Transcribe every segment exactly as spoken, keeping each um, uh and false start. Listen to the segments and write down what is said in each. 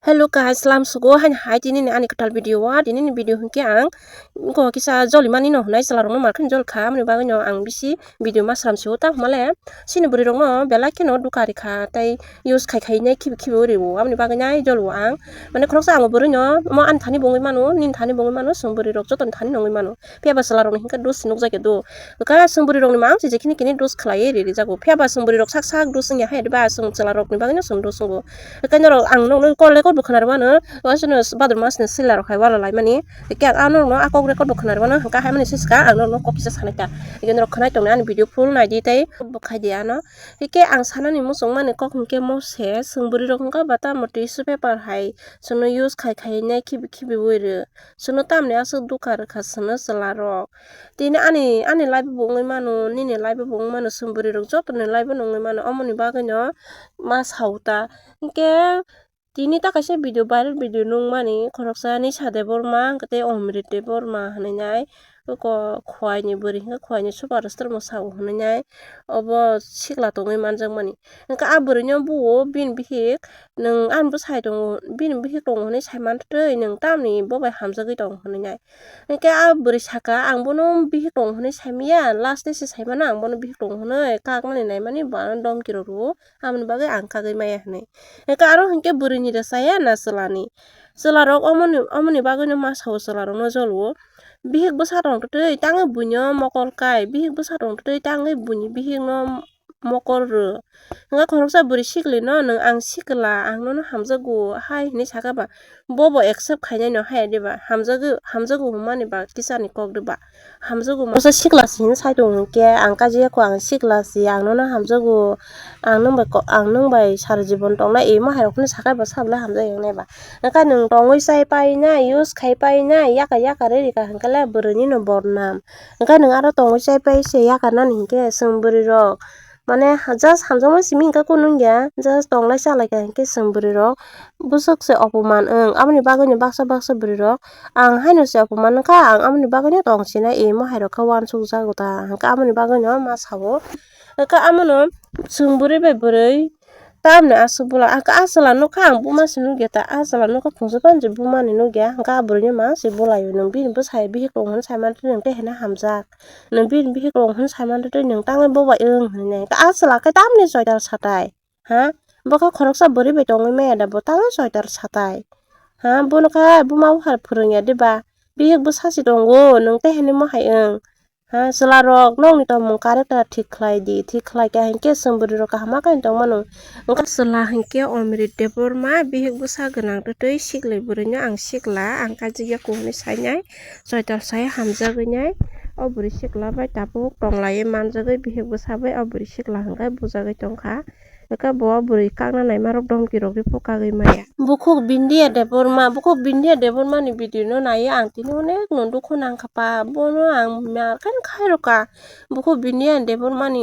Hello guys, salam sugo haini hai tini ni ani kwtal video o, tini ni video hinkhe ang ko kisa joli mani no hwnai chwla rok no markhe jol kha, amoni bagwi no ang bisi video ma sram si o ta hwnmale chini bwrwi rok no belai kheno duka ri kha tei use khai khai nai khibi khibi ri o, amoni bagwi nai jol o ang mane khoroksa ang o bwrwi no mo ani thani bo wngwi mano, nini thani bo wngwi mano, chwng bwrwi rok joto ni thani no wngwi mano. Phiya ba chwla rok ni hinkhe dos si nukjak ya do. Hwnkhe chwng bwrwi rok ni mang se jekhini kini dos khlaiwi ri rijak o. Phiya ba chwng bwrwi rok sak sak dos wngya hai, ba chwng chwla rok ni bagwi no chwng dos wngo. Hwnkhe norok ang nokno call record bo khwna rwmano, waisano bhador mas ni sila rok hai wala lai mani. Hwnkhe ang norok no a kok record bo khwna rwmano, hwnkhe hai mani se swkang ang norok no kok kisa sanai ta. Hwnkhe norok khwnai tong nai ani video full nai di tei bo khai di ano. Hwnkhe ang sanani muchung mani kok hwnkhe mo se chwng bwrwi rok hwnkhe ba tamo tissue paper hai chwngno use khai khai nai khibi khibi wi rw. Chwngno tamni aswk duka rwkha chwngno chwla rok. Tini ani, ani life bo wngwi mano, nini life bo wngwi mano, chwng bwrwi rok joto ni life no wngwi mano, omoni bagwi no ma sao ta. Hinkhe tini ta kaisa video, viral video nukmani khoroksa Nisha Debbarma tei Omrit Debbarma hinwi nai. Oko Khowai ni bwrwi hinkhe Khowai ni super star mo sao hinwi nai. Obo sikla tongwi manjak mani. Hinkhe a bwrwi no buo bini bihik, nwng ani bwsai tongo, bini bihik tongo hinwi sai mantwi, nwng tamni bo bai hamjagwi tongo hinwi nai. Hinkhe a bwrwi saka, "Ang bono bihik tongo hinwi saimanya, last day se saimano ang bono bihik tongo hinwi kaknani naimani bo ano domki rw rwo, aboni bagwi ang kagwi maya," hinwi. Hinkhe aro hinkhe bwrwini rwchaya na chwlani. Chwlarok omoni, omoni bagwino ma sao chwlarokno jolwo. Bihik bwsa tongtwtwi tangwi buino mokol kai, bihik bwsa tongtwtwi tangwi buini bihikno mokol rw. Hwnkhe khoroksa bwrwi sikli no, "Nwng ang sikla, ang nono hamjakgo," hai hinwi sakha ba, bo bo accept khainai no haya diba? Hamjagwi, hamjakgo hwnmani ba kisani kok diba? Hamjakgo ma-, osa sikla si hinwi sai tongo hinkhe, ang kajiya kho, ang sikla si, ang nono hamjakgo, ang nwng bai ko-, ang nwng bai sara jibon tongnai, imo hai rok phano sakhai bo sabole hamjakya wngnai ba? Hwnkhe nwng tongwi chai painai, use khai painai, yaka yaka rwi rwkha hwnkhe le bwrwini no bodnam. Hwnkhe nwng aro tongwi chai pai se yakarnani hinkhe chwng bwrwi rok, mane, just hamjakma simi hinkhe kunu wngya, just tonglai chalaikha hinkhe chwng bwrwi rok bwswk se opoman wng. Aboni bagwino baksa baksa bwrwi rok ang haino se opoman wngkha, ang aboni bagwino tongsinai, imo hai rok khe uansukjago ta, hwnkhe aboni bagwino ma sao. Hwnkhe amono chwng bwrwi bai bwrwi tamni aswk bwla, a, a chwla nukha ang buma se nukya ta, a chwla nukha phungsa phano se buma ni nukya, hwnkhe a bwrwini mang se bwlaio, nwng bini bwsai bihik tongo hinwi sai mantwi nwng tei hinwi hamjak, nwng bini bihik tongo hinwi sai mantwi nwng tangwi bo bai wng hinwi, hwnkhe a chwla khe tamni joital satai, ha, bo khe khoroksa bwrwi bai tongwi maya da, bo tangwi joital satai, ha, bono khe buma buphar phwrwngya diba, bihik bwsa se tongo, nwng tei hinwi mo hai wng. Ha, chwla rok nokni tongmung character thik khlai di, thik khlai kha hinkhe chwng bwrwi rok kaham ma khe tong mano. Wngkha chwla hinkhe Omrit Debbarma bihik bwsa gwnang twtwi sikli bwrwi no ang sikla, ang kajik ya kung hinwi sainai, joital sai hamjagwi nai. O bwrwi sikla bai tabuk tong laiwi manjagwi bihik bwsa bai o bwrwi sikla hwnkhe bujagwi tongkha. Eka bo bwrwi kakna naima rok domki rok ri pho kagwi maya. Bukhuk Bindiya Debbarma, bukhuk Bindiya Debbarma ni video no naiwi ang tini onek no dukhu nangkha pa, bono ang markhan khairokha. Bukhuk Bindiya Debbarma ni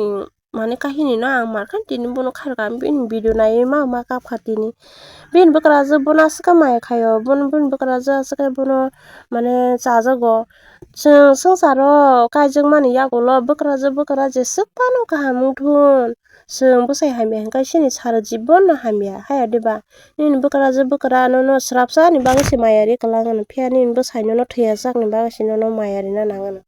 mane kahini no ang markhan tini bono khairokha, bini video naiwi ma ma kapkha tini. Bini bwkrajwk bono aswk khe maya khaio, bono bini bwkrajwk aswk khe bono mane chajago. Chwng swngcharo kaijakmani yagulo bwkrajwk bwkra jeswk phano kaham wngthun. Chwng bwsai hamya hwnkhe chini sara jibon no hamya, haya diba? Nini bwkrajwk bwkra nono swrapsa ni bagwi se maya ri kwlangano, phiya nini bwsai nono thwiyasak ni bagwi se nono maya rina nangano.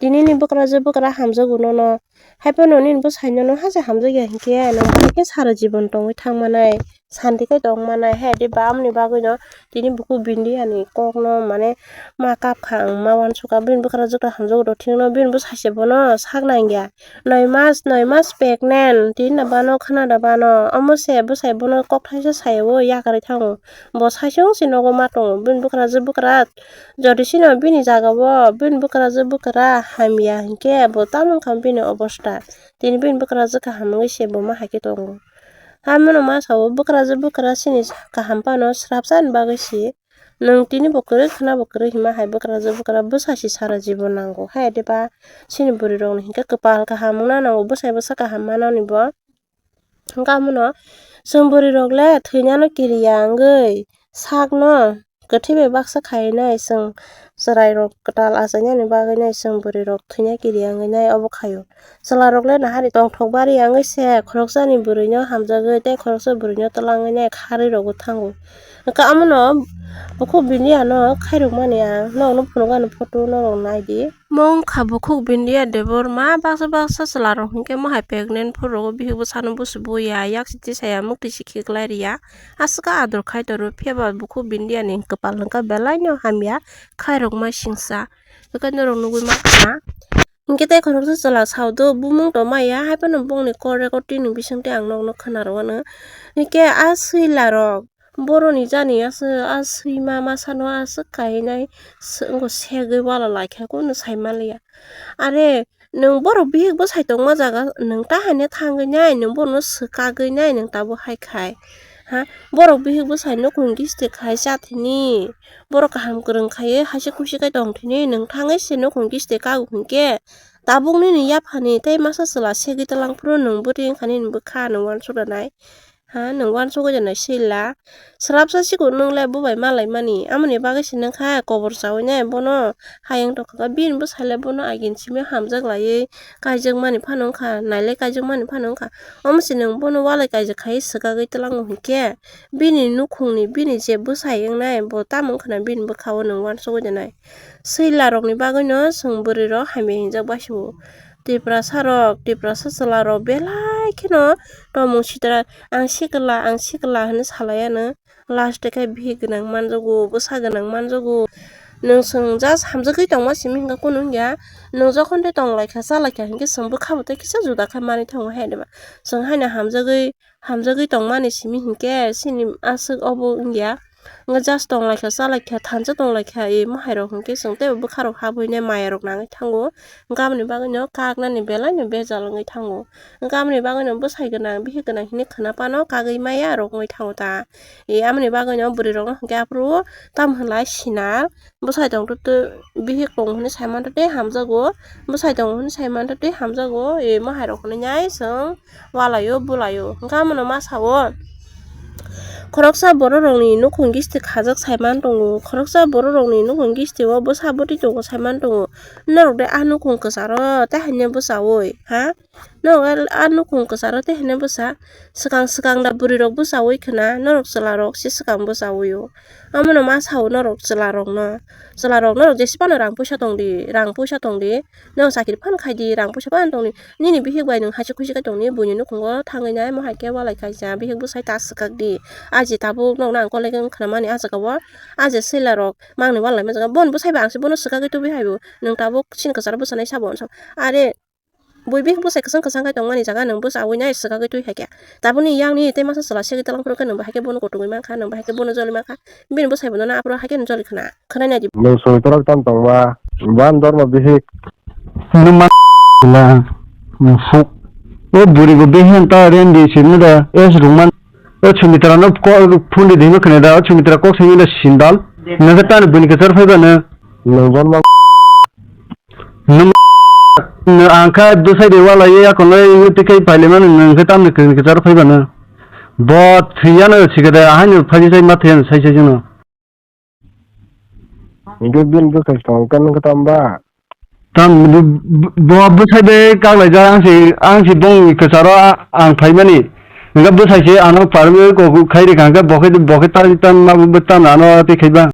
Tini ni bwkrajwk bwkra hamjakgo nono, haiphano nini bwsai nono haste hamjakya hinkhe, nwng bai khe sara jibon tongwi thangmanai, santi khe tongmanai, haya diba? Amoni bagwino tini bukhuk Bindiya ni kokno mane ma kapkha, ang ma uansukha, bini bwkrajwk ta hamjakgo do thikno, bini bwsai se bono sak nangya. Noi mas, noi mas pregnant, tini na bano khana da bano. Omo se bwsai bono kok thaisa saio, yakarwi thango. Bo saichung se nogo ma tongo. Bini bwkrajwk bwkra jodi sino bini jaga o, bini bwkrajwk bwkra hamya hinkhe bo tamo wngkha bini obosta. Tini bini bwkrajwk kaham wngwi se bo ma hai khe tongo. Hamono ma sao bwkrajwk bwkra chini kaham phano swrapsa ni bagwi se. Nwng tini bo kwrwi khwna bo kwrwi hima hai bwkrajwk bwkra bwsa si sara jibon nango. Haya diba chini bwrwi rok ni hinkhe kwpal kaham wngna nango, bwsai bwsa kaham manani bo. Hwnkhe amono chwng bwrwi rok le thwinano kiriya wngwi sakno Kwthwi bai baksa khainai chwng chwrairok kwtal achainani bagwinai chwng bwrwirok thwina kiri wngwinai obo khaio. Chwlarokle nahari tongthok bari wngwi se khoroksani bwrwino hamjagwi tei khoroksa bwrwino twlangwinai kharwi rogwi thango. Hwnkhe amono bukhuk bini ano khairokmani ang nokno phunukgo ani photo norok naidi. Mo wngkha bukhuk bindiya Debbarma baksa baksa chwlarok hinkhe mohai pregnant phuru rogo bihik bwsano busu buya yak siti saya mukti si khiklai riya. Aswk ador khai toro phiyaba bukhuk bindiya ni kwpal hwnkha belai no hamya khairokma singsa. Hwnkhe norok nugwi mankha. Hinkhe tei khoroksa chwla sao do bumung tongmaya haiphano bongni call recording ni bisingtwi ang nokno khwnarwano. Hinkhe a swila rok boroni jani aswk a swima masano aswk kainai se-, wngkha segwi wala laikha kunu saimanliya. Are nwng borok bihik bwsai tongma jaga nwng ta haino thangwi nai nwng bono swkagwi nai nwng tabuk hai khai. Ha, borok bihik bwsai nukhung gisti khai chathini. Borok kaham kwrwng khaiwi haise khusi khai tongthini nwng thangwi se nukhung gisti kago hinkhe. Tabuk nini yaphani tei masa chwla segwi twlang phuru nwng bwtwi wngkha nini bwkha nwng uansuk rwnai. Ha, nwng uansugwi rwnai swila. Swrapsa sikhuk nwng le bo bai malaimani. Amoni bagwi se nwng kha kobor chaui nai bono. Hayung tongkha khe bini bwsai le bono agin simi hamjak laiwi kaijakmani phano wngkha, nailai kaijakmani phano wngkha. Omo se nwng bono walai kaijak khai swkagwi twlango hinkhe bini nukhungni bini je bwsai wngnai bo tamo wngkha na bini bwkha o nwng uansugwi rwnai. Swila rokni bagwino chwng bwrwi rok hamya hinjak baisio. Tiprasa rok, Tiprasa chwla rok belai kheno tongmung sitra, "Ang sikla, ang sikla," hwnwi salai ano. Last khe bihik gwnang manjago, bwsa gwnang manjago. Nwng chwng just hamjagwi tongma simi hwnkha kunu wngya. Nwng jokhon tei tonglaikha, chalaikha hinkhe chwng bwkhabo tei kisa juda khe manwi thango hai diba. Chwng haino hamjagwi hamjagwi tongmani simi hinkhe chini aswk obo wngya. Wngkha just tonglaikha, chalaikha, thansa tonglaikha, e mohairok hinkhe chwng teibo bwkharok habwinai mayarok nangwi thango. Wngkha aboni bagwino kaknani belaino bejal wngwi thango. Wngkha aboni bagwino bwsai gwnang, bihik gwnang hinwi khwna phano kagwi maya rok wngwi thango ta. E aboni bagwino bwrwirokno hinkhe aphuru tamo hwnlai sinal. Bwsai tongtwtwi bihik tongo hwnwi saimanto tei hamjago, bwsai tongo hwnwi saimanto tei hamjago, e mohairok hwnwi nai chwng walaio bulaio. Hwnkhe amono ma sao, khoroksa bororokni nukhung gisti khajak saiman tongo, khoroksa bororokni nukhung gistio bwsa bwtwi tongo saiman tongo. Norok de a nukhung kwcharo tei haino bwchaui, ha? Norok a nukhung kwcharo tei haino bwsa, swkang swkang da bwrwirok bwchaui khwna, norok chwlarok se swkang bwchaui o. Amono ma sao norok chwlarokno, chwlarok norok jesi phano rang puisa tongdi, rang puisa tongdi, norok chakri phano khaidi, rang puisa phano tongdi, nini bihik bai nwng haise khusi khai tongdi, buini nukhungo thangwi nai, mo hai khe walai kaisa, bihik bwsai ta swkakdi, aji tabuk nokno ang kole wng khwnamani ah jagao, aji chwlarok mangni walai ma jaga, bon bwsai bai ang se bono swkagwi tubui hai bo, nwng tabuk chini kwcharo bwchanai sabo, are. Bui bihik bwsai kwchang kwchang khe tongmani jaga nwng bwsa ui nai swkagwi twi hai khe. Tabukni yakni tei masa chwla segwi twlang phuru khe nwng bo hai khe bono kutung ui mankha, nwng bo hai khe bono joli mankha. Bini bwsai bo nono aphuru hai khe joli khna, khwnai nai di. Nwng soi torok tam tongma, ban dorma bihik. Nwng ma la, nwng fuk. O buri bo behian ta rendi sini da, es rungman. O Sumitra no ko phone di dino khna da, o Sumitra kok sini da sindal. Nwng khe tani bini kwchar phai ba no. Nwng ban ma Nwng, nwng ang kha bwsai de wala ye, ya kono ye twi kai paile mani, nwng khe tamni kwchwng kwcharo phai bano. Bo thwi yano sikhe de, ahai no phaji sai ma thwi yano sai sai jano. Hingke bini bwsai song khe nwng khe tamba? Tam, bo, bo bwsai de kak lai ja, ang si, ang si bong kwcharo a-, ang phai mani. Hingke bwsai se ano parwi kok khai ri kha, hingke bo khe, bo khe ta, ta ma bo ta ano tei khai ba.